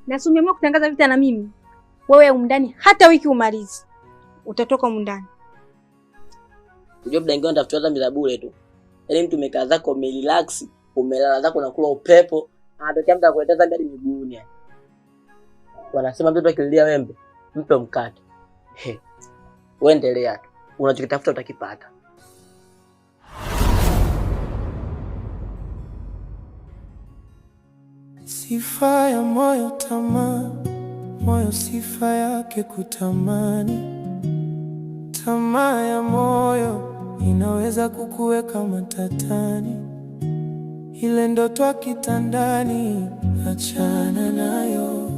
Na si umeamua kutangaza vita na mimi? Wewe umndani hata wiki umalizi. Utatoka umndani. Unajua muda mwingine unatafuta dhambi za bure tu. Yaani mtu umekaa zako umerelax, umelala zako unakula upepo, anatokea mtu akuletea dhambi hadi miguuni. Wanasema mtoto akililia wembe, mpe mkate. He. Wewe endelea tu. Unachokitafuta utakipata. Sifa ya moyo tamaa, moyo sifa yake kutamani. Tamaa ya moyo inaweza kukuweka matatani. Ile ndoto kitandani, achana nayo.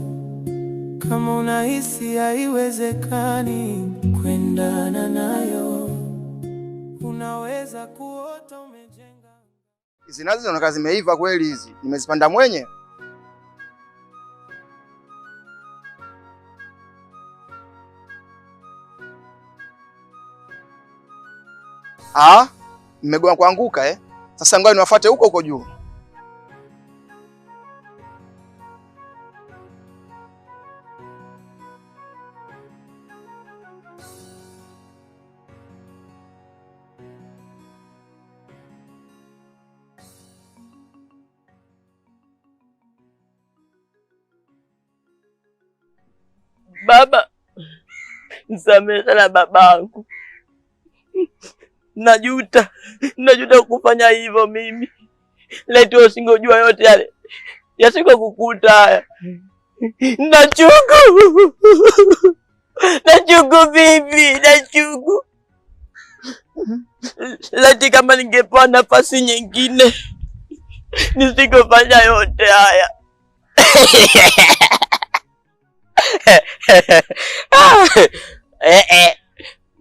Kama unahisi haiwezekani, kwendana nayo. Unaweza kuota umejenga. Hizi nazi zinaonekana zimeiva kweli hizi. Nimezipanda mwenye. Ah, mmegoma kuanguka eh? Sasa ngoja niwafuate huko huko juu. Baba, nisamehe sana babangu. Najuta, najuta kufanya hivyo mimi. Laiti usingejua yote yale yasingekukuta haya. Nachungu, nachungu bibi, nachungu. Laiti kama ningepewa nafasi nyingine nisingefanya yote haya.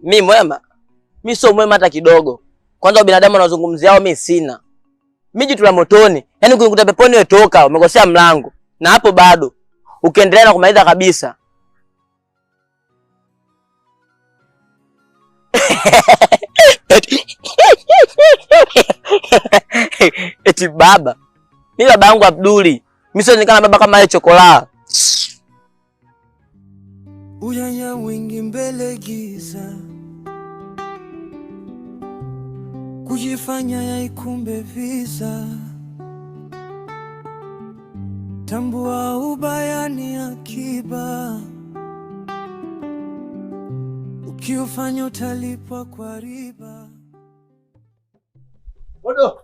Mi mwema? Mi sio mwema hata kidogo. Kwanza binadamu anazungumziao mi sina. Mi jitu la motoni. Yaani ukikuta peponi wewe toka, umekosea mlango. Na hapo bado ukiendelea na kumaliza kabisa. Eti baba. Mi baba yangu Abduli. Mi sio nikana baba kama yeye chokola. Ujanja wingi mbele giza, kujifanya yaikumbe visa. Tambua ubaya ni akiba, ukiufanya utalipwa kwa riba. Bodo.